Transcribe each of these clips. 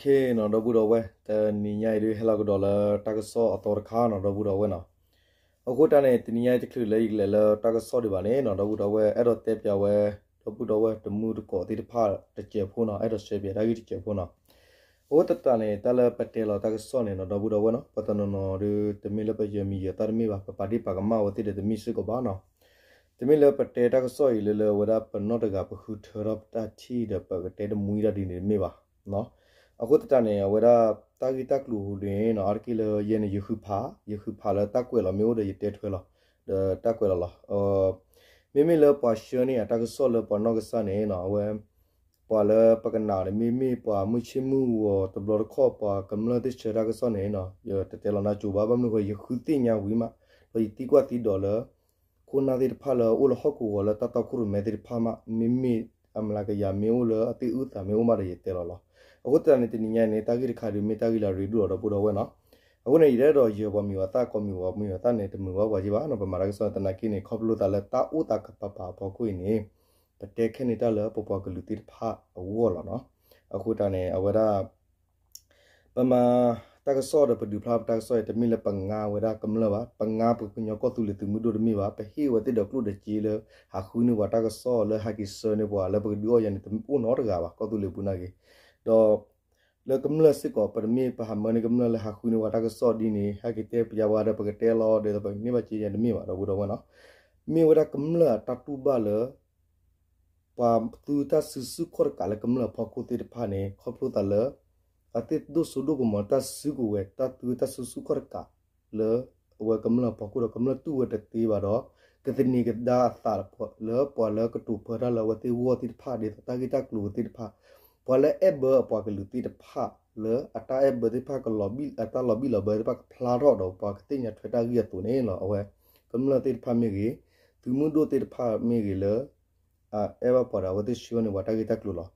နီၤ ဒီပုၢ်ဒီဝဲၢ်, တနံၤညါအံၤဒုး ဟဲလီၤကဒီးလၢတၢ်ကစီၣ်အသီတခါနီၤ ဒီပုၢ်ဒီဝဲၢ်နီၤ. အဃိတၢ်န့ၣ် တနံၤညါအံၤတချုးလၢယကလဲၤလၢတၢ်ကစီၣ်ဒံးဘၣ်န့ၣ်နီၤ ဒီပုၢ်ဒီဝဲၢ် အဲၣ်ဒိးတဲပျးဝဲ ဒီပုၢ်ဒီဝဲၢ်တမုၢ်တကိးသ့ၣ်တဖၣ်တစဲးဖိနီၤ အဲၣ်ဒိးရှဲပျးတၢ်ဂ့ၢ်တစဲးဖိနီၤ. အဃိသတးန့ၣ် တၢ်လၢပတဲလီၤတၢ်ကစီၣ်န့ၣ်နီၤ ဒီပုၢ်ဒီဝဲၢ်နီၤ ပှၤတနီၤနီၤဒုး တမ့ၢ်လၢပယၢၤမံၤယၢၤသၣ်တမ့ၢ်ဘၣ်, ပပာ်ဒ့ၣ်ပာ်ကမၣ်အဝဲသ့ၣ်ဒီးတမ့ၢ်စ့ၢ်ကီးဘၣ်နီၤ. တမ့ၢ်လၢပတဲတၢ်ကစီၣ်အံၤလၢလၢအဝဲဒၣ်ပနီၢ်တဂၤပဃုထၢထီၣ်ပတၢ်ထံၣ်ဒီးပကတဲတမှံတၢ်ဒ်န့ၣ်တမ့ၢ်ဘၣ်. အဃိသတးန့ၣ် အဝဲဒၣ်တၢ်ဂ့ၢ်တၢ်ကျိၤန့ၣ်နီၤ အါတက့ၢ်လၢယဲန့ၣ် ယဃုဖး, ယဃုဖးလၢတၢ်ကွဲးလီၤမ့ၢ်အိၣ်ဒီးယတဲထွဲလီၤ, ဒီးတၢ်ကွဲးလီၤလီၤ. မ့မ့ၢ်လၢပှၤဆှၢန့ၢ်အတၢ်ကစီၣ်လၢပှၤနီၢ်ကစၢ်န့ၣ်နီၤ အဝဲ ပှၤလၢပကနၣ်န့ၣ် မ့မ့ၢ်ပှၤမုၢ်ဆ့ၣ်မုၢ်ဂီၤတဘျီတခီၣ် ပှၤကမျၢၢ်သ့ၣ်ဆှၢတၢ်ကစီၣ်န့ၣ်နီၤ ယတတဲလီၤနါကၠိဘၣ်, ဘၣ်မနုၤဃိ ယဃုသ့ၣ်ညါဝံၤမး, ဒီးယသံကွၢ်သံဒိးလၢ ခိၣ်နၢ်သ့ၣ်တဖၣ်လၢအိၣ်လၢဟီၣ်ကဝီၤလၢတၢ်တီခိၣ်ရိၣ်မဲသ့ၣ်တဖၣ်မး, မ့မ့ၢ်အမျးကယၤမ့ၢ်အိၣ်လၢအသ့ၣ်အုၣ်သးမ့ၢ်အိၣ်မးဒီးယတဲလီၤလီၤ. အဃိသတးန့ၣ် တနံၤညါန့ၣ် တၢ်ဂ့ၢ်တခါဒုးမ့ၢ်တၢ်ဂ့ၢ်လၢအရ့ဒိၣ်လီၤ ဒီပုၢ်ဒီဝဲၢ်နီၤ. အဃိန့ၣ် ယတအဲၣ်ဒိးယၢၤပှၤမံၤပှၤသၣ် ကိးမံၤပှၤမံၤပှၤသၣ်န့ၣ် တမုာ်ဘၣ်ပှၤက့ဘၣ်နီၤ, ပမၤတၢ်ကစီၣ်န့ၣ် သနာ်က့န့ၣ် ခီဖျိသးလၢတၢ်အိၣ်သးကပၤပၤအဖီခိၣ်အံၤန့ၣ် ပတဲခဲန့ၣ်တၢ်လၢပပှၤကလုာ်သ့ၣ်တဖၣ်အဂီၢ်လီၤနီၤ. အဃိတၢ်န့ၣ် အဝဲဒၣ် ပမၤတၢ်ကစီၣ်ဒီးပဒုးဖျါပတၢ်ကစီၣ်အံၤ တမ့ၢ်လၢပငါဝဲဒၣ်ကမျၢၢ်ဘၣ်, ပငါပကညီကီၢ်သူလ့ၤသုးမုၢ်ဒိၣ်တမ့ၢ်ဘၣ်, ပဟ့ၣ်ဝဲသ့ၣ်ဒီးကျိၣ်ဒီးစ့လၢ ဟးဃုန့ၢ်ပှၤတၢ်ကစီၣ်လၢဟဲက့ၤဆှၢန့ၢ်ပှၤလၢပကဒုးအီၣ်ယၤန့ၣ် တအိၣ်နီတဂၤဘၣ် ကီၢ်သူလ့ၤပူၤနာ်က့. ဒီး လၢကမျၢၢ်စ့ၢ်ကီး ပတမ့ၢ်ပဟးမၢန့ၢ်ကမျၢၢ်လၢဟးဃုန့ၢ်ပှၤတၢ်ကစီၣ်ဒ်န့ၣ် ဟဲက့ၤတဲပျးဝဲဒီးပကတဲလီၤဒီးပန့ၢ်ဘၣ်က့ယၤတမ့ၢ်ဘၣ် ဒီပုၢ်ဒီဝဲၢ်နီၤ. မ့ၢ်ဝဲဒၣ်ကမျၢၢ်အတၢ်တူၢ်ဘၣ်လၢ ပှၤသုတၢ်စုဆူၣ်ခီၣ်တကးလၢကမျၢၢ်အဖီခိၣ်သ့ၣ်တဖၣ်န့ၣ် ခီဖျိသးလၢ အသ့ၣ်ဒိၣ်စိဒိၣ်ကမီၤတၢ်စုကဝဲၤ တၢ်သုတၢ်စုဆူၣ်ခီၣ်တကး လၢအဝဲကမျၢၢ်အဖီခိၣ်ဒီး ကမျၢၢ်တူၢ်ဝဲတသ့ဘၣ်ဒီး ကသန့ၤကဒါအသးလၢပှၤလၢကတိၤပၢတၢ်လၢအဝဲသ့ၣ်ဂီၢ်သ့ၣ်တဖၣ် ဒ်သိးတၢ်ဂ့ၢ်တၢ်ကျိၤသ့ၣ်တဖၣ်, ပှၤလၢအဲၣ်ဘၢအပှၤကလုာ်သ့ၣ်တဖၣ် လၢအတၢ်အဲၣ်ဘၢသ့ၣ်တဖၣ်ကလီၤဘံၣ် အတၢ်လီၤဘံၣ်လီၤဘၢသ့ၣ်တဖၣ်ကဖျါထီၣ်ဒီးပှၤကသ့ၣ်ညါထွဲတၢ်ဂ့ၢ်အသိးန့ၣ်လီၤ. အဝဲကမျၢၢ်သ့ၣ်တဖၣ်မ့ၢ်ဂ့ၤ, သုးမုၢ်ဒိၣ်သ့ၣ်တဖၣ်မ့ၢ်ဂ့ၤလၢ အအဲၣ်ဘၣ်ပှၤဒီးအဝဲသ့ၣ်ဆှၢန့ၢ်ပှၤတၢ်ဂ့ၢ်တၢ်ကျိၤလီၤ.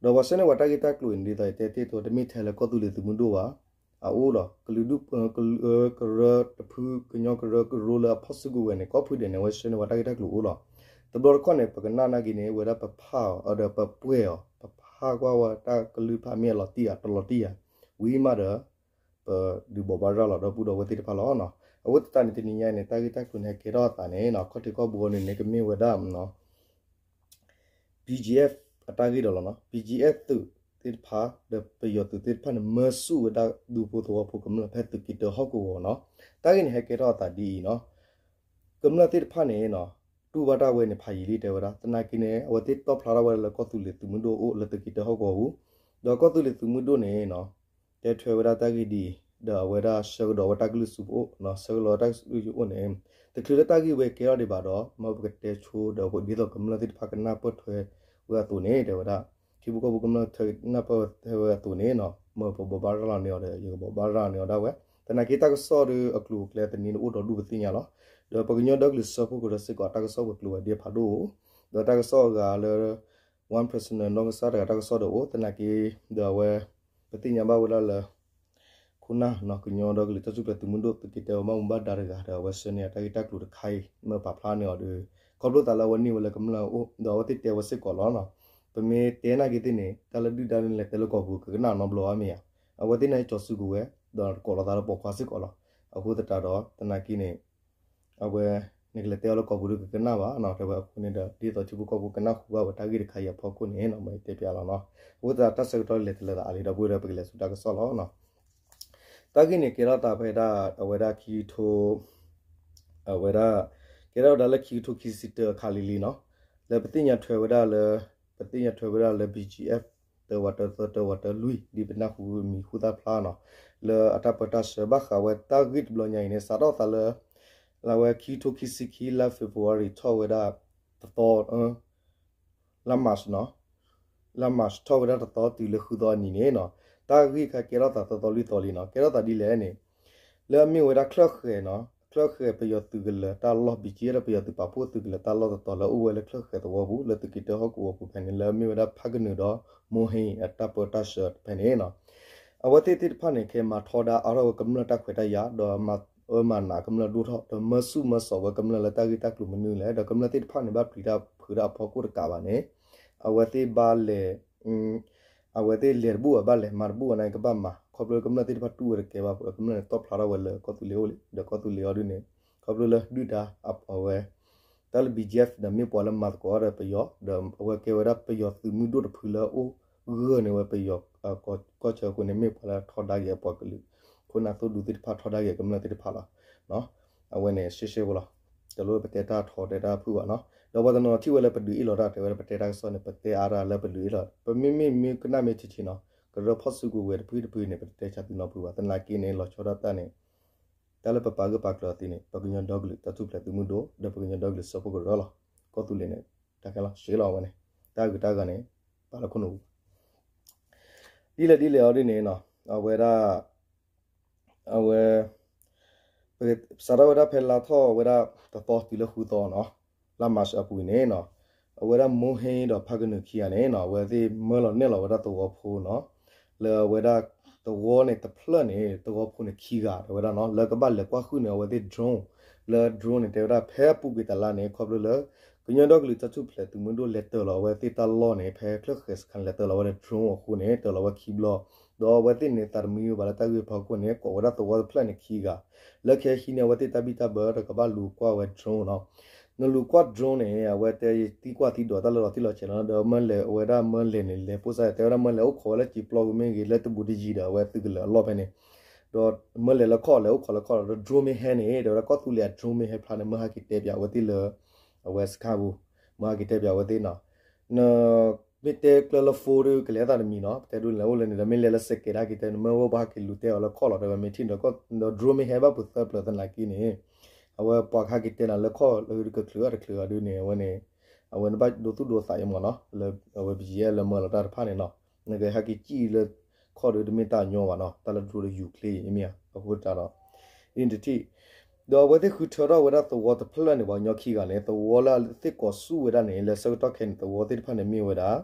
ဒီးပှၤဆှၢန့ၢ်ပှၤတၢ်ဂ့ၢ်တၢ်ကျိၤအံၤန့ၣ် ဒ်သိးယတဲတ့ၢ်အသိး တမ့ၢ်ထဲလၢကီၢ်သူလ့ၤသုးမုၢ်ဒိၣ်ဘၣ်, အအိၣ်လီၤ. ကလုာ်ဒူၣ် ကရၢတဖု ကညီကရၢကရိလၢအဖီၣ်စုကဝဲၤန့ၣ် ကိးဖုဒဲးန့ၣ် အဝဲဆှၢန့ၢ်ပှၤတၢ်ဂ့ၢ်တၢ်ကျိၤအိၣ်လီၤ. တဘျီတခီၣ်န့ၣ် ပကနၣ်နာ်က့န့ၣ် ဝဲဒၣ်ပဖးအီၤ ဒီးပပှဲၤအီၤ ပဖးကွၢ်ဝဲတၢ်ကလုၢ်ဖးမ့ၢ်အလီၤတံၢ်ဧါတလီၤတံၢ်ဧါ, ဝံၤမးဒီး ပဒုးဘိးဘၣ်ရၤလီၤဒီပုၢ်ဒီဝဲၢ်သ့ၣ်တဖၣ်လီၤ. အဃိသတးန့ၣ် တနံၤညါန့ၣ် တၢ်ဂ့ၢ်တၢ်ကျိၤန့ၣ် ဟဲကဲထီၣ်အသးန့ၣ် ခီၣ်ထံးခီၣ်ဘိန့ၣ်န့ၣ် ကမ့ၢ်ဝဲဒၣ် BGF အတၢ်ဂ့ၢ်ဒီးလီၤနီၤ. BGF သုးသ့ၣ်တဖၣ် ဒီးပယီၤသုးသ့ၣ်တဖၣ်န့ၣ် မၢဆူၣ်ဝဲဒၣ်ဒူဖိသဝီဖိကမျၢၢ်ဖဲသုးက့တၢဟီၣ်ကဝီၤနီၤ. တၢ်ဂ့ၢ်န့ၣ် ဟဲကဲထီၣ်အသးဒ်အံၤနီၤ. ကမျၢၢ်သ့ၣ်တဖၣ်န့ၣ်နီၤ တူၢ်ဘၣ်တၢ်ဝဲန့ၣ် ဖးယံာ်လံတဲဝဲဒၣ်. သနာ်က့န့ၣ် အဝဲသ့ၣ်တီၣ်ဖျါထီၣ်ဝဲဒၣ်လၢကီၢ်သူလ့ၤသုးမုၢ်ဒိၣ်အိၣ်လၢသုးက့တၢဟီၣ်ကဝီၤပူၤ, ဒီးကီၢ်သူလ့ၤသုးမုၢ်ဒိၣ်န့ၣ်နီၤ တဲထွဲဝဲဒၣ်တၢ်ဂ့ၢ်ဒ်အံၤ, ဒီးအဝဲဒၣ်ဆၢကဒီးဝဲတၢ်ကလုၢ်ဆူပအိၣ်, ဆၢကဒီးတၢ်ကလုၢ်ဆူပအိၣ်န့ၣ် တချုးလၢတၢ်ဂ့ၢ်ဝဲကဲထီၣ်ဒံးဘၣ်ဒီး မၢပကတဲဆိဒီးဒ်သိးကမျၢၢ်သ့ၣ်တဖၣ်ကနၢ်ပၢၢ်ထွဲဝဲအသိးန့ၣ် တဲဝဲဒၣ်. ထံဖိကီၢ်ဖိကမျၢၢ်ထွဲနၢ်ပၢၢ်ထွဲဝဲအသိးန့ၣ်နီၤ မၢပဘိးဘၣ်ရၤလီၤန့ၢ်အီၤဒီး ယကဘိးဘၣ်ရၤလီၤန့ၢ်အီၤဒၣ်ဝဲ. သနာ်က့တၢ်ကစီၣ်ဒီးအကျိၤအကျဲသန့တအိၣ်ဒီးဒူၣ်ပသ့ၣ်ညါလီၤ. ဒီးပကညီဒီကလုာ်စၢဖှိၣ်ကရၢစ့ၢ်ကီး တၢ်ကစီၣ်ဝဲၤကျိၤဝဲၤဒ့ဖးဒိၣ်အိၣ်, ဒီးတၢ်ကစီၣ်အဂၤလၢ one personal နီၢ်ကစၢ်တဂၤတၢ်ကစီၣ်ဒီးအိၣ်, သနာ်က့ ဒီးအဝဲ ပသ့ၣ်ညါဘၣ်ဝဲဒၣ်လၢ ခိၣ်နၢ်နီၤ ကညီဒီကလုာ်တၢ်ထူၣ်ဖျဲးသုးမုၢ်ဒိၣ် သုးက့တၢဘၣ်မူဘၣ်ဒါတဂၤဒီး အဝဲဆှၢန့ၢ်အတၢ်ဂ့ၢ်တၢ်ကျိၤတခါအံၤ မၢပာ်ဖျါန့ၢ်အီၤဒီး ခီဖျိသးလၢအဝဲန့ၢ်ဝဲလၢကမျၢၢ်အအိၣ် ဒီးအဝဲသ့ၣ်တဲဝဲစ့ၢ်ကီးလီၤနီၤ. ပမ့ၢ်တဲနာ်က့သ့ၣ်န့ၣ် တၢ်လၢဒုၣ်ဒါန့ၣ်လဲၤတဲလၢကီၢ်ပူၤ ကကနၣ်နီတဘျီဘၣ်မ့ၢ်ဧါ. အဝဲသ့ၣ်န့ၣ်ကၠီၤစုကဝဲၤ ဒီးကိးလီၤသးလၢပိာ်ခွါစ့ၢ်ကီးလီၤ. အဃိသတးဒီး သနာ်က့န့ၣ် အဝဲ နကလဲၤတဲအီၤလၢကီၢ်ပူၤဒီးကကနၣ်ဘၣ်နီၤ တဲဝဲအဃိန့ၣ်ဒီး ဒ်သိးထံဖိကီၢ်ဖိကနၢ်ဟူဘၣ်ဝဲတၢ်ဂ့ၢ်တခါအံၤအဖီခိၣ်န့ၣ်နီၤ မ့ၢ်တဲပျးလီၤနီၤ. အဃိသတးတၢ်ဆၢကတီၢ်လဲၤတလၢသးအါလံ ဒီပုၢ်ဝဲၢ်ဒီး ပကလဲၤဆူတၢ်ကစီၣ်လီၤနီၤ. တၢ်ဂ့ၢ်န့ၣ် ကဲထီၣ်သးဖဲဒၣ် အဝဲဒၣ်ခံကထိ အဝဲဒၣ် ကဲထီၣ်ဝဲဒၣ်လၢခံကထိခံဆံတၢအခါလံလံနီၤ. လၢပသ့ၣ်ညါထွဲဝဲဒၣ်လၢ ပသ့ၣ်ညါထွဲဝဲဒၣ်လၢ BGF တၢဝးတၢသၢတၢဝးတၢလွံၢ် ဒ်ပနၢ်ဟူမံၤဟူသၣ်ဖျါနီၤ လၢအတၢ်ပၢတၢ်ဆှၢဘၣ်ဃးဝဲတၢ်ဂ့ၢ်တဘျီညါအံၤန့ၣ် စးထီၣ်သးလၢ လၢအဝဲခံကထိခံဆံခံ လါ February ထီၣ်ဝဲဒၣ်တသီ လါ March နီၤ လါ March ထီၣ်ဝဲဒၣ်တသီတုၤလၢဃုသီအနံၤန့ၣ်နီၤ တၢ်ဂ့ၢ်ခါကဲထီၣ်သးသီသီလွံၢ်သီလံနီၤ ကဲထီၣ်သးဒ်လဲၣ်န့ၣ် လၢအမ့ၢ်ဝဲဒၣ်ချၢၣ်ဃဲၤနီၤ ချၢၣ်ဃဲၤပယီၤသုးကလၢၤတၢ်လီၢ် BGF ဒီးပယီၤသုးပာ်ဖှိၣ်သုးကလၢၤတၢ်လီၢ်တတီၤလၢအိၣ်ဝဲလၢချၢၣ်ဃဲၤသဝီပူၤ လၢသုးက့တၢဟီၣ်ကဝီၤပူၤဖဲန့ၣ် လၢအမ့ၢ်ဝဲဒၣ်ဖးကနုာ်ဒီး မိၢ်ဟ့ၣ်အတၢ်ပၢတၢ်ဆှၢဖဲန့ၣ်နီၤ အဝဲသ့ၣ်သ့ၣ်တဖၣ်န့ၣ် ခဲမၤထီဒါအါထီၣ်ဝဲကမျၢၢ်တၢ်ခွဲးတၢ်ယာ် ဒီးမၤအၢမၤနးကမျၢၢ်ဒိၣ်ထီၣ် ဒီးမၢဆူၣ်မၢစိးဝဲကမျၢၢ်လၢတၢ်ဂ့ၢ်တၢ်ကျိၤမနုၤလဲၣ် ဒီးကမျၢၢ်သ့ၣ်တဖၣ်န့ၣ် ဘၣ်ပျံၤတၢ်ဖုးတၢ်အဖီခိၣ်တကးဘၣ်န့ၣ် အဝဲသ့ၣ်ဘၣ်လဲၤ အဝဲသ့ၣ်လဲၤတဘူၣ်ဘၣ် ဘၣ်လဲၤမၤတဘူၣ်ဘၣ်န့ၣ် ကဘၣ်မၤ ခီဖျိကမျၢၢ်သ့ၣ်တဖၣ်တူၢ်ဝဲတကဲဘၣ်အဃိဒီး ကမျၢၢ်န့ၣ်တီၣ်ဖျါထီၣ်ဝဲလၢကီၢ်သူလ့ၤအိၣ်လံ ဒီးကီၢ်သူလ့ၤအီၤဒုန့ၣ် ခီဖျိလၢဒုၣ်ဒါအဝဲ တၢ်လၢ ဘီၣ်ကၠၣ် ဒီးမ့ၢ်ပှၤလၢမၤသကိးဒီးပယီၤ ဒီးအဝဲကဲဝဲဒၣ်ပယီၤသုးမုၢ်ဒိၣ်တဖုလၢအအိၣ်ဂၢၢ်န့ၢ်ဝဲပယီၤကီၢ်ဆၢအဃိန့ၣ် မ့ၢ်ပှၤလၢထီဒါက့ၤအပှၤကလုာ် ခိၣ်နၢ်သိၣ်ဒူသ့ၣ်တဖၣ်ထီဒါက့ၤကမျၢၢ်သ့ၣ်တဖၣ်လီၤ. အဝဲန့ၣ်ရှဲရှဲဖိလီၤ. တလိၣ်ပတဲတၢ်ထီတဲတၢ်ဖုၣ်ဘၣ်နီၤ ဒီးပှၤတနီၤထံၣ်ဝဲလၢပဒုးအ့ၣ်လီၤတၢ် တဲဝဲဒၣ်ပတဲတၢ်ကစီၣ်န့ၣ် ပတဲအါတၢ်လၢပဒုးအ့ၣ်လီၤ ပမ့မ့ၢ်မ့ၢ်ကနၣ်မ့ၢ်ထံထံနီၤ ကရၢဖီၣ်စုကဝဲၤတဖုတဖုန့ၣ် ပတတဲဆါသုနီတဖုဘၣ် သနာ်က့န့ၣ် လီၤဆီဒၣ်တၢ်န့ၣ် တၢ်လၢပပာ်ဂၢၢ်ပာ်ကျၢၤအီၤသ့န့ၣ် ပကညီဒီကလုာ်တၢ်ထူၣ်ဖျဲးသုးမုၢ်ဒိၣ် ဒီးပကညီဒီကလုာ်စၢဖှိၣ်ကရၢလီၤ. ကီၢ်သူလ့ၤန့ၣ် တၢ်ခဲလီၤရှဲလီၤအဝဲန့ၣ် တၢ်ဂုၤတၢ်ဂၤန့ၣ် ပာ်လၢခိၣ်နူာ်ပူၤ ဒ်လဲၣ်ဒ်လဲၣ်အီၤဒ်န့ၣ်နီၤ အဝဲဒၣ် အဝဲ စးထီၣ်ဝဲဒၣ်ဖဲလါထီၣ်ဝဲဒၣ်တသီတုၤလၢဃုသီနီၤ လါမၢ်ၡးအပူၤန့ၣ်နီၤ အဝဲဒၣ်မိၢ်ဟ့ဒီးဖးကနုာ်ခံဂၤန့ၣ်နီၤ အဝဲသ့ၣ်မၢလီၤနဲၣ်လီၤဝဲဒၣ်သဝီဖိနီၤ လၢအဝဲဒၣ်သဝီန့ၣ်တဖျၢၣ်န့ၣ် သဝီဖိန့ၣ်ခံဂၤ တဲဝဲဒၣ်နီၤ လၢကဘၣ်လဲၤကွၢ်ဃုာ်န့ၣ် အဝဲသ့ၣ် drone လၢ drone န့ၣ် တဲဝဲဒၣ်ဖဲအပူၤကွံာ်တလါန့ၣ် ခီဖျိလၢ ကညီဒီကလုာ်တၢ်ထူၣ်ဖျဲးသုးမုၢ်ဒိၣ်လဲၤတၢၤလီၤအဝဲသ့ၣ်တၢ်လီၢ်န့ၣ် ဖဲချၢၣ်ဃဲၤစခါန့ၣ် လဲၤတၢၤလီၤဝဲဒၣ် drone အဃိန့ၣ် တၢၤလီၤဝဲခံဘျီ ဒီးအဝဲသ့ၣ်န့ၣ် သးတမံဝဲဘၣ်လၢတၢ်ဂ့ၢ်ဖီခိၣ်န့ၣ် ကိးဝဲဒၣ်သဝီတဖျၢၣ်န့ၣ်ခံဂၤ လၢခဲဟံးန့ၢ်အဝဲသ့ၣ်တၢ်ဘံၣ်တၢ်ဘၢဒီးကဘၣ်လူၤကွၢ်ဝဲ drone နီၤ နလူၤကွၢ် drone န့ၣ် အဝဲတဲသံကွၢ်သံဒိးတၢ်လၢလီၤတံၢ်လီၤဆဲးလီၤ ဒီးမၢလဲၤဝဲဒၣ်မၢလဲၤန့ၣ် လဲၤပိၢ်စၢ် တဲဝဲဒၣ်မၢလဲၤအိၣ်ခိးဝဲလၢစံာ်ပျီပူၤမ့ၢ်ဂ့ၤ လၢတဘူးတယံၤဒီး အဝဲသုးကလၢၤအလီၢ်ဖဲန့ၣ် ဒီးမၢလဲၤလၢခီၣ်လဲၤအိၣ်ခိးလၢခီၣ်လီၤ ဒီး drone မ့ၢ်ဟဲန့ၣ် တဲဝဲဒၣ်ကီၢ်သူလ့ၤအ drone မ့ၢ်ဟဲဖျါန့ၣ် မၢဟဲက့ၤတဲပၠးအဝဲသ့ၣ်လၢ အဝဲစခါပူၤ မၢဟဲက့ၤတဲပၠးအဝဲသ့ၣ်နီၤ နမ့ၢ်တဲကျၢၤလၢ phone ဒီး ကလဲၤသးတမံၤနီၤ ပတဲဒိးန့ၣ် လဲၤအိၣ်လၢန့ၣ်ဒီး မ့ၢ်လဲၤလၢစဲးကဲးတၢ်က့ၤတဲန့ၣ် မၢဝဲပှၤဟဲက့ၤလူၤတဲအီၤလၢခီၣ်လီၤ တဲဝဲမ့ၢ်ထံၣ်ဒီး ဒီး drone မ့ၢ်ဟဲဘၣ်ပူၤသၢပျၢၤသနာ်က့န့ၣ် အဝဲပှၤကဟဲက့ၤတဲနၤလၢခီၣ်လၢကချုးအတချုးအီၤဒုန့ၣ် အဝဲန့ၣ် အဝဲနဘၣ်ဒိသူၣ်ဒိသးအံၤမ့ၢ်နီၤ လၢအဝဲ ဘီၣ်ကၠၣ် လၢမၢလီၤတၢ်တဖၣ်န့ၣ်နီၤ နကဟဲက့ၤစံၣ်လၢခီၣ်ဒီး တမ့ၢ်တၢ်ညီဘၣ်နီၤ တၢ်လၢ drone ဒီးယူၤချ့အံၤမ့ၢ်ဧါ အဃိသတးဒီး ဒ်န့ၣ်တထံၣ် ဒီးအဝဲသ့ၣ်ဃုထၢထီၣ်ဝဲဒၣ်သဝီတဖျၢၣ်န့ၣ် ပှၤကညီခံဂၤန့ၣ် သဝီလၢအသ့ၣ်ကိးဆူၣ်ဝဲဒၣ်န့ၣ် လၢဆၢကတီၢ်ခဲအံၤန့ၣ် သဝီသ့ၣ်တဖၣ်န့ၣ်မ့ၢ်ဝဲဒၣ်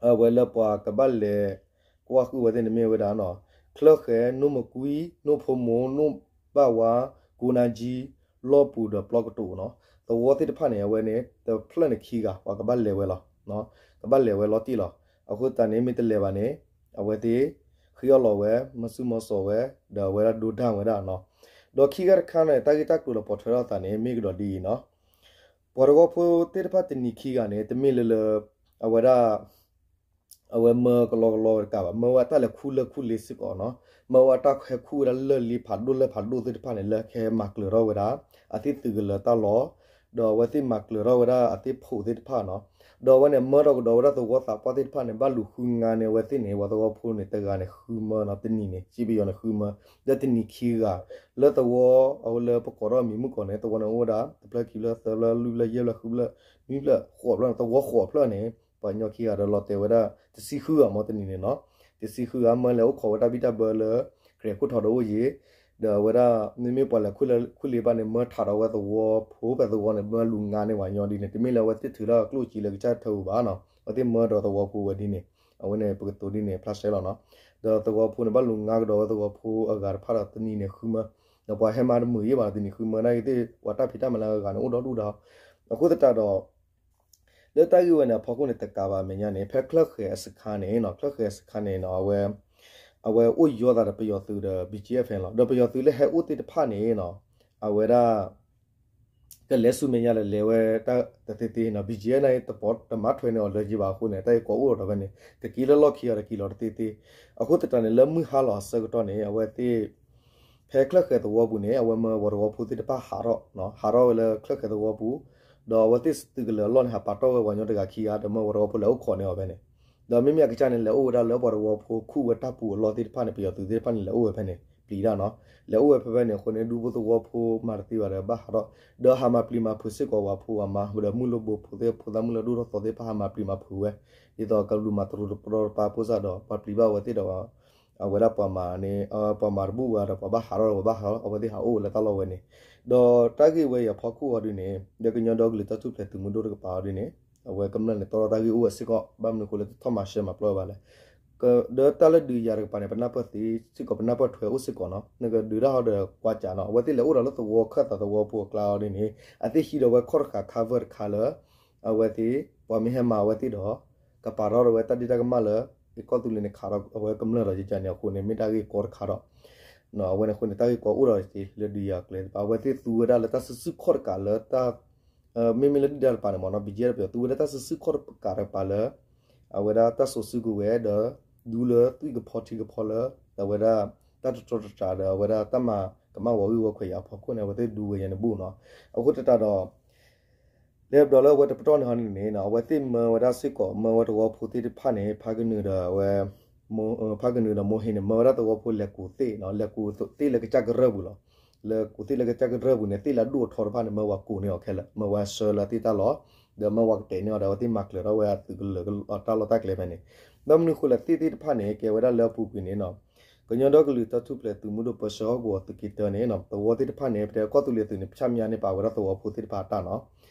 အဝဲလၢပှၤကဘၣ်လဲၤကွၢ်ဃုာ်ဝဲသ့ၣ်န့ၣ်မ့ၢ်ဝဲဒၣ်နီၤ ချၢၣ်ဃဲၤ နိၣ်မကွံ နိၣ်ဖိမိၢ် နိၣ်ဘၣ်ဝါ ကိးနါကၠံ လီၢ်ပူၤဒီးပျီကတိၤနီၤ သဝီသ့ၣ်တဖၣ်န့ၣ် အဝဲန့ၣ် တဖျၢၣ်န့ၣ်ခံဂၤ ပှၤကဘၣ်လဲၤဝဲလီၤ ကဘၣ်လဲၤဝဲလီၤတံၢ်လီၤ အဃိသတးန့ၣ် မ့ၢ်တလဲၤဘၣ်န့ၣ် အဝဲသ့ၣ် ဃ့အီၣ်လီၤဝဲ မၤဆူၣ်မၤစိးဝဲ ဒီးအဝဲဒၣ်ဒိဒၣ်ဝဲဒၣ်နီၤ ဒီးခံဂၤတခါန့ၣ် တၢ်ဂ့ၢ်တၢ်ကျိၤလၢပိာ်ထွဲထီၣ်အသးန့ၣ် မ့ၢ်ကဒီးဒ်အံၤနီၤ ပှၤသဝီဖိသ့ၣ်တဖၣ်တနံၤခံဂၤန့ၣ် တမ့ၢ်လၢလၢ အဝဲဒၣ် အဝဲမၢကလီကလီဝဲတကးဘၣ် မၢဝဲတၢ်လဲၤခူၣ်လၢၢ်ခူၣ်လ့စ့ၢ်ကီးနီၤ မၢဝဲတၢ်ဟဲခူၣ်ဝဲဒၣ်လၢၢ်လ့ဖးဒိၣ်လၢၢ်ဖးဒိၣ်သ့ၣ်တဖၣ်န့ၣ် လၢကဟဲမၤကျၢၤထီၣ်ဝဲဒၣ် အသ့ၣ်သုးကလၢၤတၢ်လီၢ် ဒီးအဝဲသ့ၣ်မၤကျၢၤထီၣ်ဝဲဒၣ်အသ့ၣ်ဖိးသ့ၣ်တဖၣ်နီၤ ဒီးအဝဲန့ၣ် မၢဒီးကဒီးဝဲဒၣ်သဝီသးပှၢ်သ့ၣ်တဖၣ်န့ၣ် ဘၣ်လူၤဃုငါန့ၢ်အဝဲသ့ၣ်န့ၣ် ပှၤသဝီဖိန့ၣ် တဂၤန့ၣ်ဃုမၢနီၤ တနံၤန့ၣ် စ့ပယီၤန့ၣ်ဃုမၢ ဒီးတနံၤခံဂၤ လၢသဝီ အဝဲလၢပကိးထီၣ်မံၤမုၣ်ကီးန့ၣ် သဝီန့ၣ်အိၣ်ဝဲဒၣ် တဖျၢၣ်ခံဖျၢၣ်သၢဖျၢၣ်လွံၢ်ဖျၢၣ် ယဲၢ်ဖျၢၣ်ဃုဖျၢၣ် နွံဖျၢၣ်ဃိးဖျၢၣ် သဝီဃိးဖျၢၣ်န့ၣ် ပှၤကညီခံဂၤဒီးလီၤတဲာ်ဝဲဒၣ် တဆံဃုဂၤမၢတနံၤန့ၣ်နီၤ တဆံဃုဂၤမၢလဲၤအိၣ်ခိးဝဲတၢ်ဘံၣ်တၢ်ဘၢလၢ ကြဲးခိၣ်ထီးဒီးအိၣ်ယံၤ ဒီးအဝဲဒၣ် မ့မ့ၢ်ပှၤလဲၤခူၣ်လၢၢ်ခူၣ်လ့ဘၣ်န့ၣ် မၢထးဒီးဝဲသဝီဖိဖဲသဝီန့ၣ် မၢလူၤငါန့ၢ်ပှၤကညီဒ်န့ၣ် တမ့ၢ်လၢအဝဲသ့ၣ်ထုးထီၣ်ကျိၣ်စ့လၢကစၢ်ထၢပူၤဘၣ်နီၤ အဝဲသ့ၣ်မၢဒီးသဝီဖိဝဲဒ်န့ၣ် အဝဲန့ၣ်ပကတိၤဒ်န့ၣ် ဖျါရှဲလီၤနီၤ ဒီးသဝီဖိန့ၣ် ဘၣ်လူၤငါကဒီးဝဲသဝီဖိအဂၤတဖၣ်ဒီးတနံၤန့ၣ်ဃုမၢ ဒီးပှၤဟဲမၤတမုာ်ယံၤဘၣ် တနံၤဃုမၢနာ်က့သ့ၣ် ပှၤတၢ်ဖံးတၢ်မၤလၢအဂၤန့ၣ် အိၣ်ဒီဒူၣ်ဒီး အဃိသတးဒီး လၢတၢ်ဂ့ၢ်ဝဲန့ၣ် အဖီခိၣ်န့ၣ် တကးဘၣ်အမဲာ်ညါန့ၣ် ဖဲချၢၣ်ဃဲၤအစခါန့ၣ်နီၤ ချၢၣ်ဃဲၤအစခါန့ၣ်နီၤ အဝဲ အဝဲအိၣ်ယီၤသးဒီးပယီၤသုးဒီး ဘီၣ်ကၠၣ် ဖဲန့ၣ်လီၤ ဒီးပယီၤသုးလၢဟဲအိၣ်သ့ၣ်တဖၣ်န့ၣ်နီၤ အဝဲဒၣ် ကလဲၤဆူမဲာ်ညါဒီးလဲၤဝဲတၢ်တသ့သ့နီၤ ဘီၣ်ကၠၣ် နာ်က့ တပိာ်တမၤထွဲန့ၢ်အီၤလၢၤယံၤဘၣ်အဃိန့ၣ် တၢ်ဂ့ၢ်ကီအိၣ်ဒီးဖဲန့ၣ် တက့ၤလၢလီၢ်ခံအီၤဒီးက့ၤလီၤတသ့သ့ အဃိသတးန့ၣ် လၢမုၢ်ဟါလီၤအဆၢကတီၢ်န့ၣ် အဝဲသ့ၣ် ဖဲချၢၣ်ဃဲၤသဝီပူၤန့ၣ် အဝဲမၢပှၤသဝီဖိသ့ၣ်တဖၣ်ဟးထီၣ် ဟးထီၣ်ဝဲလၢချၢၣ်ဃဲၤသဝီပူၤ ဒီးအဝဲသ့ၣ်သုးကလၢၤအလီၢ်န့ၣ် ဟးပာ်တီၢ်ဝဲပှၤကညီတဂၤခံဂၤ ဒီးမၢပှၤသဝီဖိလဲၤအိၣ်ခိးန့ၢ်အီၤဖဲန့ၣ် ဒီးမ့မ့ၢ်အကစၢ်န့ၣ် လဲၤအိၣ်ဝဲဒၣ်လၢပှၤသဝီဖိခူၣ်ဝဲတၢ်ပူၤအလီၢ်သ့ၣ်တဖၣ်န့ၣ် ပယီၤသုးသ့ၣ်တဖၣ်န့ၣ် လဲၤအိၣ်ဝဲဖဲန့ၣ် ပျံၤတၢ်နီၤ လဲၤအိၣ်ဝဲဖဲဖဲန့ၣ်အဃိန့ၣ် ဒူဖိသဝီဖိမၤတသ့ဘၣ်ဒီးဘၣ်ဟးထီၣ် ဒီးဟးမၤပျံၤမၤဖုးစ့ၢ်ကီးပှၤဖိပှၤမါ ဒီးမုၢ်လၢဘိဖိသ့ၣ်ဖိသၣ်မုၢ်လၢဒိၣ်ထီၣ်သီသ့ၣ်တဖၣ်ဟးမၤပျံၤမၤဖုးဝဲ ဒ်သိးကလူၤမၤတရူးတပတီၢ်တပၤအဃိသတးဒီး ပှၤပျံၤဘၣ်အဝဲသ့ၣ်ဒီး အဝဲဒၣ်ပှၤမၤန့ၣ် ပှၤမၤတဘူၣ်ဝဲဒီးပှၤဘၣ်ဟးထီၣ်ဒီးပှၤဘၣ်ဟးထီၣ် အဝဲသ့ၣ်ဟးအိၣ်ဝဲလၢတၢ်လီၢ်ဝဲန့ၣ် ဒီးတၢ်ဂ့ၢ်ဝဲအံၤအဖီခိၣ်အီၤဒ်န့ၣ် ဒီးကညီဒီကလုာ်တၢ်ထူၣ်ဖျဲးသုးမုၢ်ဒိၣ်တကပၤအီၤဒ်န့ၣ် အဝဲကမျၢၢ်န့ၣ် တီထီၣ်တၢ်ဂ့ၢ်အိၣ်ဝဲစ့ၢ်ကီး ဘၣ်မနုၤအဃိလၢတထီၣ်မၤရှဲမၤပျီဘၣ်လဲၣ် ဒီးတၢ်လၢဒုးယၤတကပၤန့ၣ် ပနၢ်ပၢၢ်သ့စ့ၢ်ကီး ပနၢ်ပၢၢ်ထွဲအိၣ်စ့ၢ်ကီးနီၤ နကဒုးတၢ်ဟီဒီးကွၢ်ကးနီၤ အဝဲသ့ၣ်လဲၤအိၣ်ဒီးလၢသဝီခၢၣ်သးသဝီဖိအကျါအီၤဒ်န့ၣ် အသ့ၣ်ဟံးဒီးဝဲခီၣ်တဃာ် cover တခါလၢ အဝဲသ့ၣ် ပှၤမ့ၢ်ဟဲမၤအဝဲသ့ၣ်ဒီး ကပာ်ထီၣ်ဒီးဝဲတၢ်ဒ့တၢ်ကမၣ်လၢ ကီၢ်သူလ့ၤန့ၣ်ခးဒီးအဝဲကမျၢၢ်ဒီးယကန့ၣ်အဃိန့ၣ် မ့ၢ်တၢ်ဂ့ၢ်ကီတခါဒီး အဝဲန့ၣ်အဃိန့ၣ် တၢ်ဂ့ၢ်ကီအိၣ်ဒီးလၢဒုးယၤကျဲတဖၣ် အဝဲသ့ၣ်သူဝဲဒၣ်လၢတၢ်စုဆူၣ်ခီၣ်တကးလၢတၢ် မ့မ့ၢ်လၢဒုၣ်ဒါတပၤန့ၣ်မ့ၢ်နီၤ ဘံၣ်ကၠဲၣ်တပၤ သူဝဲဒၣ်တၢ်စုဆူၣ်ခီၣ်တကးတပၤလၢ အဝဲဒၣ်တၢ်စိာ်စုကဝဲၤဒီး ဒူလၢသွံၣ်ကဖီထံကဖီလၢ အဝဲဒၣ် တၢ်တတြီတတြၢ်ဒီးအဝဲဒၣ်တၢ်မၤကမၣ်ဝဲဂ့ၢ်ဝီခွဲးယာ်အဖီခိၣ်န့ၣ် အဝဲသ့ၣ်ဒူဝဲယၤန့ၣ်ဘူၣ်နီၤ. အဃိသတးဒီး လၢပဒီးလၢအဝဲတပတီၢ်န့ၣ်ဟီန့ၣ်န့ၣ် အဝဲသ့ၣ်မၢဝဲဒၣ်စ့ၢ်ကီး မၢဝဲသဝီဖိသ့ၣ်တဖၣ်န့ၣ် ဖးကနုာ်ဒီးအဝဲ ဖးကနုာ်ဒီးမိၢ်ဟ့န့ၣ် မၢဝဲဒၣ်သဝီဖိလဲၤကူးသ့ၣ်နီၤ လဲၤကူးသ့ၣ်လၢကစၢ်ကရၢၢ်ပူၤလီၤ. လဲၤကူးသ့ၣ်လၢကစၢ်ကရၢၢ်ပူၤန့ၣ် သ့ၣ်လၢအဒိၣ်အထီတဖၣ်န့ၣ် မၢဝဲကူးန့ၢ်အီၤခဲလၢာ် မၢဝဲဆှၢလၢသ့ၣ်တၢ်လီၢ် ဒီးမၢဝဲကတဲာ်န့ၢ်အီၤဒီး အဝဲသ့ၣ်မၤကျၢၤထီၣ်ဝဲအသုးကလၢၤတၢ်လီၢ်တၢ်ကျဲဖဲန့ၣ် ဘၣ်မနုၤဃိလဲၣ်သ့ၣ်သ့ၣ်တဖၣ်န့ၣ် ကဲဝဲဒၣ်လၢအပူၤကွံာ်န့ၣ်နီၤ ကညီဒီကလုာ်တၢ်ထူၣ်ဖျဲးသုးမုၢ်ဒိၣ်ပၢဆှၢဟီၣ်ကဝီၤသုးက့တၢန့ၣ် သဝီသ့ၣ်တဖၣ်န့ၣ် ပတဲကီၢ်သူလ့ၤသုးန့ၣ် ဖၠၣ်မၠါန့ၢ်ပာ်ဝဲဒၣ်သဝီဖိသ့ၣ်တဖၣ်အတၢ်နီၤ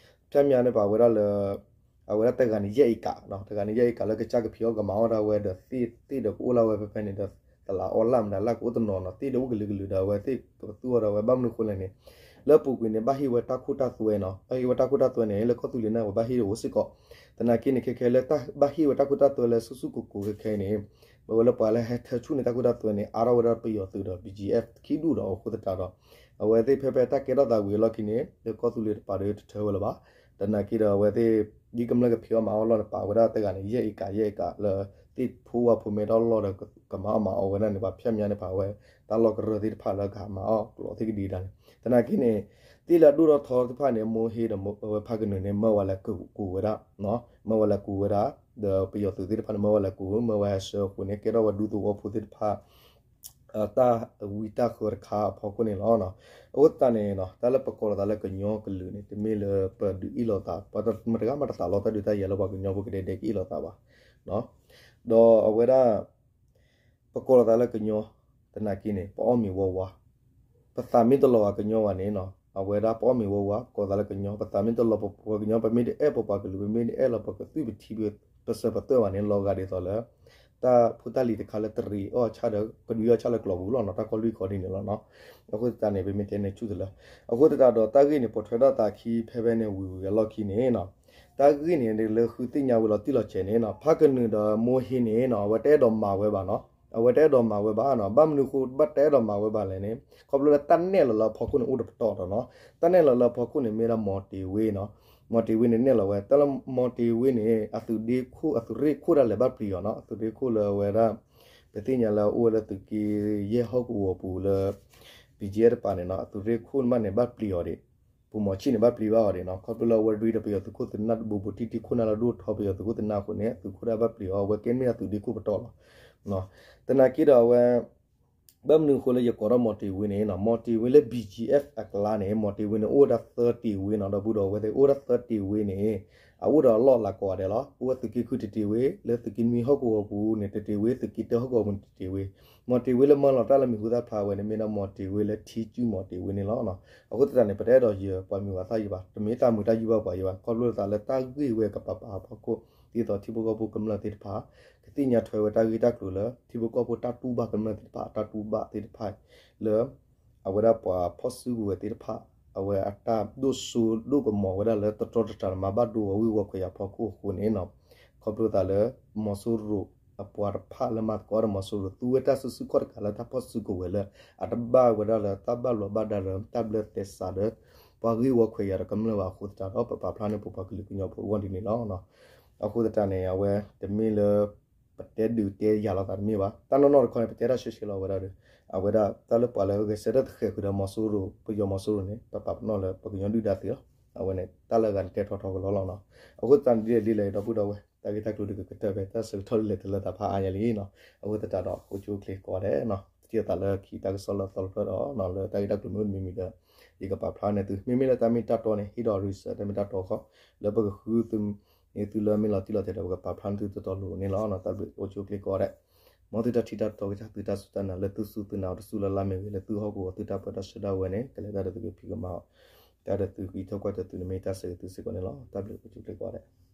ဖၠၣ်မၠါန့ၢ်ပာ်ဝဲဒၣ်လၢ အဝဲဒၣ်တဂၤန့ၣ် ယဲၢ်အ့ကး တဂၤန့ၣ်ယဲၢ်အ့ကးလၢကစၢ်ကဖံးအီၣ်ကမၤအီၣ်ဒၣ်ဝဲဒီးသ့ၣ် သ့ၣ်ဒီးကအိၣ်လၢဝဲဖဲဖဲန့ၣ်ဒီး သလးအီလၢ်မတၤလၢကအိၣ်တနီၤနီၤ သ့ၣ်ဒီးအိၣ်ကလုာ်ကလုာ်ဒီးအဝဲသ့ၣ်ကပသူအီၤဒီးအဝဲဘၣ်မနုၤဃိလဲၣ်န့ၣ် လၢအပူၤကွံာ်န့ၣ် ဘၣ်ဟ့ၣ်ဝဲတၢ်ခိတၢ်သွဲနီၤ ဘၣ်ဟ့ၣ်ဝဲတၢ်ခိတၢ်သွဲန့ၣ် လၢကီၢ်သူလ့ၤန့ၣ် အဝဲဘၣ်ဟ့ၣ်ဒၣ်အိၣ်စ့ၢ်ကီး သနာ်က့န့ၣ် ခဲခဲလၢတၢ်ဘၣ်ဟ့ၣ်ဝဲတၢ်ခိတၢ်သွဲလၢဆူၣ်ဆူၣ်ကိၢ်ကိၢ်ခဲခဲအံၤန့ၣ် မ့ၢ်ဝဲလၢပှၤလၢဟဲထၢဆူၣ်န့ၢ်တၢ်ခိတၢ်သွဲန့ၣ် အါထီၣ်ဝဲဒၣ်ပယီၤသုးဒီး ဘံၣ်ကၠဲၣ် ခံဒူၣ်ဒီးအဃိသတးဒီး အဝဲသ့ၣ်ဖဲဖဲတၢ်ကဲထီၣ်သးဝံၤအလီၢ်ခံန့ၣ် လၢကီၢ်သူလ့ၤတပၤဒီးတထၢဝဲလၢၤဘၣ် သနာ်က့ဒီးအဝဲသ့ၣ် ဒ်ကမျၢၢ်ကဖံးအီၣ်မၤအီၣ်လီၢ်န့ၣ် ပာ်ဝဲဒၣ်တဂၤန့ၣ် ယဲၢ်အ့ကး ယဲၢ်အ့ကးလၢ သ့ၣ်ဖိဝါဖိမဲထီၣ်လီၢ်ဒီးကမၤအီၣ်မၤအီၣ်ဝဲဒၣ်န့ၣ် ပှၤဖၠၣ်မၠါန့ၢ်ပာ်ဝဲ တၢ်လီၢ်ကရၢၢ်သ့ၣ်တဖၣ်လၢကဟးမၤအီၣ်ကျိးသ့ၣ်ကဒံကဒါန့ၣ် သနာ်က့န့ၣ် သ့ၣ်လၢအဒိၣ်ထီၣ်ထီတဖၣ်န့ၣ် မိၢ်ဟ့ဒီးဖးကနုာ်န့ၣ် မၢဝဲလဲၤကူးဝဲဒၣ် မၢဝဲလဲၤကူးဝဲဒၣ် ဒီးပယီၤသုးသ့ၣ်တဖၣ်န့ၣ် မၢဝဲလဲၤကူး မၢဝဲဟဲဆှၢအဃိန့ၣ် ကဲထီၣ်ဝဲဒူသဝီဖိသ့ၣ်တဖၣ် တၢ်ဝံတၢ်ဃၢၤတခါအဖီခိၣ်န့ၣ်လီၤ. အဃိသတးန့ၣ် တၢ်လၢပကိးလီၤသးလၢကညီကလုာ်န့ၣ် တမ့ၢ်လၢပဒုးအ့ၣ်လိာ်သး ပှၤမတၤတဂၤမးတသးလီတၢ်ဒုးတၢ်ယၤလၢပှၤကညီဖိကဒဲကဒဲကအ့ၣ်လိာ်သးဘၣ်. ဒီးအဝဲဒၣ် ပကိးလီၤသးလၢကညီ သနာ်က့န့ၣ် ပအီၣ်မ့ၤဝါဝါ ပသးမ့ၢ်တလီၤဂာ်ကညီဘၣ်န့ၣ် အဝဲဒၣ်ပအီၣ်မ့ၤဝါဝါ ပကိးသးလၢကညီ ပသးမ့ၢ်တလီၤပကညီ ပမ့ၢ်တအဲၣ်ပပှၤကလုာ် ပမ့ၢ်တအဲၣ်လီၤပကသွံၣ်ပထံ ပစၢၤပသွဲၣ်ဘၣ်န့ၣ် လီၤဂာ်ဒ်သိးလၢ တၢ်ဖိတၢ်လံၤတခါလၢတရံးအီၣ်ဆၣ်ဒီး ကဒုးအီၣ်ဆၣ်လၢကျိာ်ပူၤလီၤနီၤ တၢ်ကီလွံၢ်ကီဒ်န့ၣ်လီၤနီၤ. အဃိသတးန့ၣ် ပမ့ၢ်တဲန့ၣ်ဆူၣ်တလၢ အဃိသတးဒီးတၢ်ဂ့ၢ်န့ၣ် ပိာ်ထွဲထီၣ်သးခံဖဲဖဲန့ၣ်ဝံၤဝံၤအလီၢ်ခံန့ၣ် တၢ်ဂ့ၢ်န့ၣ် လၢဃုသ့ၣ်ညါဝဲလီၤတံၢ်လီၤဆဲးန့ၣ်နီၤ ဖးကနုာ်ဒီးမိၢ်ဟ့န့ၣ်နီၤ အဝဲတအဲၣ်ဒိးမၤဝဲဘၣ်နီၤ အဝဲတအဲၣ်ဒိးမၤဝဲဘၣ်နီၤ ဘၣ်မနုၤဃိဘၣ်တအဲၣ်ဒိးမၤဝဲဘၣ်လဲၣ်န့ၣ် ခီဖျိလၢတၢ်နဲၣ်လီၤလၢအဖီခိၣ်န့ၣ်အိၣ်တပတီၢ်ဒီးနီၤ တၢ်နဲၣ်လီၤလၢအဖီခိၣ်န့ၣ်မ့ၢ်ဒၣ်မီၤတ့ၤဝ့နီၤ မီၤတ့ၤဝ့န့ၣ်နဲၣ်လီၤဝဲ တၢ်လၢမီၤတ့ၤဝ့န့ၣ် အသုးဒ့ခိၣ် အသုးရ့ၣ်ခိၣ်ဒၣ်လဲာ်ဘၣ်ပျံၤအီၤနီၤ အသုးရ့ၣ်ခိၣ်လၢအဝဲဒၣ် ပသ့ၣ်ညါလၢအအိၣ်ဝဲလၢသုးက့ယဲၢ်ဟီၣ်ကဝီၤပူၤလၢ ဘံၣ်ကၠဲၣ်တပၤန့ၣ်နီၤ အသုးရ့ၣ်ခိၣ်မးန့ၣ်ဘၣ်ပျံၤအီၤဒံး ပူၤမီၤဆံၣ်န့ၣ်ဘၣ်ပျံၤဘၣ်အီၤဒံးနီၤ ခီဖျိလၢအဝဲရ့ဒီးပယီၤသုးခိၣ်သုးနၢ်တဘိဘိ ထံထံခိၣ်နၢ်လၢဒိၣ်ထီပယီၤသုးခိၣ်သုးနၢ်အဃိန့ၣ် အသုးခိၣ်ဒၣ်ဘၣ်ပျံၤအီၤ အဝဲကဲမ့ၢ်အသုးဒ့ခိၣ်ပတီၢ်လီၤ. သနာ်က့ဒီးအဝဲ ဘၣ်မနုၤအဃိလၢယကိးထီၣ်မီၤတ့ၤဝ့န့ၣ်နီၤ မီၤတ့ၤဝ့လၢ ဘံၣ်ကၠဲၣ် အကျါန့ၣ် မီၤတ့ၤဝ့န့ၣ် အိၣ်ဝဲဒၣ်သၢတ့ၤဝ့နီၤ ဒီပုၢ်ဒီဝဲၢ်သ့ၣ် အိၣ်ဝဲဒၣ်သၢတ့ၤဝ့န့ၣ် အအိၣ်ဒီးအလီၢ်လၤကိးဂၤဒဲးလီၤ. အိၣ်ဝဲသုးက့ဃုတတ့ၤဝ့ လၢသုးက့နွံဟီၣ်ကဝီၤပူၤန့ၣ် တတ့ၤဝ့ သုးက့တၢဟီၣ်ကဝီၤပူၤန့ၣ် တတ့ၤဝ့ မီၤတ့ၤဝ့လၢမၢလီၤတၢ်လၢမံၤဟူသၣ်ဖျါဝဲန့ၣ် မ့ၢ်ဒၣ်မီၤတ့ၤဝ့လၢထံစုမီၤတ့ၤဝ့န့ၣ်လီၤ. အဃိသတးန့ၣ် ပတအဲၣ်ဒိးယၢၤပှၤမံၤပှၤသၣ်ယံၤဘၣ် တမ့ၢ်တၢ်မုာ်တၢ်ယုၢ်ဘၣ်ပှၤယံၤဘၣ် ခီဖျိလၢသးလၢတၢ်ဂ့ၢ်ဝဲကပာ်ပာ်အဖီခိၣ် ဒ်သိးထံဖိကီၢ်ဖိကမျၢၢ်သ့ၣ်တဖၣ် ကသ့ၣ်ညါထွဲဝဲတၢ်ဂ့ၢ်တၢ်ကျိၤလၢ ထံဖိကီၢ်ဖိတၢ်တူၢ်ဘၣ်ကမျၢၢ်သ့ၣ်တဖၣ် အတၢ်တူၢ်ဘၣ်သ့ၣ်တဖၣ်လၢ အဝဲဒၣ်ပှၤဖီၣ်စုကဝဲၤသ့ၣ်တဖၣ် အဝဲအတၢ်ဒိၣ်စိဒိၣ်ကမီၤဝဲဒၣ်လၢတတြီတတြၢ်မၤဘၣ်ဒိဝဲဂ့ၢ်ဝီခွဲးယာ်ဖီခိၣ်အဃိန့ၣ် ခီဖျိသးလၢ မီၤစိရိၤအပှၤတဖၣ်လၢမၤသကိးဒီးမီၤစိရိၤ သူဝဲတၢ်စုဆူၣ်ခီၣ်တကးလၢတၢ်ဖီၣ်စုကဝဲၤလၢ အတဘၣ်ဝဲဒၣ်လၢတၢ်ဘၣ်လီၤဘၣ်ဒါလၢတၢ်ဘျၢသဲစးဒီး ပှၤဂ့ၢ်ဝီခွဲးယာ်ဒီးကမျၢၢ်ဘၣ်အဃိသတးဒီး ပပာ်ဖျါန့ၢ်ပပှၤကလုာ်ကညီဖိအဂီၢ်ဒ်န့ၣ်လီၤ. အဃိသတးန့ၣ် အဝဲတမ့ၢ်လၢ ပတဲဒုးတဲယၤလိာ်သးတမ့ၢ်ဘၣ်. တၢ်နီၢ်နီၢ်တခီန့ၣ် ပတဲတၢ်ရှဲရှဲလီၤဝဲဒၣ်ဒီး အဝဲဒၣ်တၢ်လၢပှၤလၢဂဲၤဆၢထၢၣ်သဃဲးဃုာ်ဒီးမီၤစိရိၤ ပယီၤမီၤစိရိၤန့ၣ် ပပာ်ပနီၣ်လၢပကညီဒုၣ်ဒါသ့လီၤ. အဝဲန့ၣ် တၢ်လၢအဂၤန့ၣ်တဲထီထီကလီလီၤနီၤ. အဃိသတးန့ၣ်ဒ်လဲၣ်ဒ်လဲၣ် ဒီပုၢ်ဒီဝဲၢ် တၢ်ဂ့ၢ်တၢ်ကျိၤဒုးကကတၢၢ်ဖဲတၢ်ဆၢကတီၢ်ဒ်လဲၣ်တလၢတၢ်ဖးအါညါလံနီၤ. အဃိသတးဒီး အိၣ်ဆူၣ်အိၣ်ချ့ကိးဂၤဒဲးနီၤ ထံၣ်လိာ်သးလၢခံတၢ်ကစီၣ်လၢအသီတဖျၢၣ်ဒီး လၢတၢ်ဂ့ၢ်တၢ်ကျိၤမ့ၢ်အိၣ်တမံၤမံၤဒီး ယကပာ်ဖျါန့ၢ်သု မ့မ့ၢ်လၢတၢ်မ့ၢ်တၢ်တီန့ၣ် ဟ့ၣ်ဒီး research တၢ်မ့ၢ်တၢ်တီဃီ လၢပကဃုသု န့ၢ်သုလၢမ့ၢ်လီၤတံၢ်လီၤဆဲးဒီး ပကပာ်ဖျါန့ၢ်သုတီတီလိၤလိၤန့ၣ်လီၤ. တၢ်ဘျုးအိၣ်ဆူၣ်အိၣ်ချ့ကိးဂၤဒဲး မ်သုတၢ်ထံၣ်တၢ်တီကစၢ်သုတၢ်စူၢ်တၢ်နာ်လၢသုစူၢ်သုနာ်အီၤတစူၢ်လၢ်လၢ်မ့ၢ်ဂ့ၤ လၢသုဟီၣ်ကဝီၤသုတၢ်ပၢတၢ်ဆှၢဒၣ်ဝဲန့ၣ် ကလဲၤတၢ်ဒီးသုကဖံးကမၤအီၤ တၢ်ဒီးသုကဂံၢ်ထီၣ်ကွၢ်တၢ်သုန့ၣ်မ့ၢ်တၢ်ဆၢဂ့ၤသုစ့ၢ်ကီးန့ၣ်လီၤ. တၢ်ဘျုးအိၣ်ဆူၣ်အိၣ်ချ့ကိးဂၤဒဲး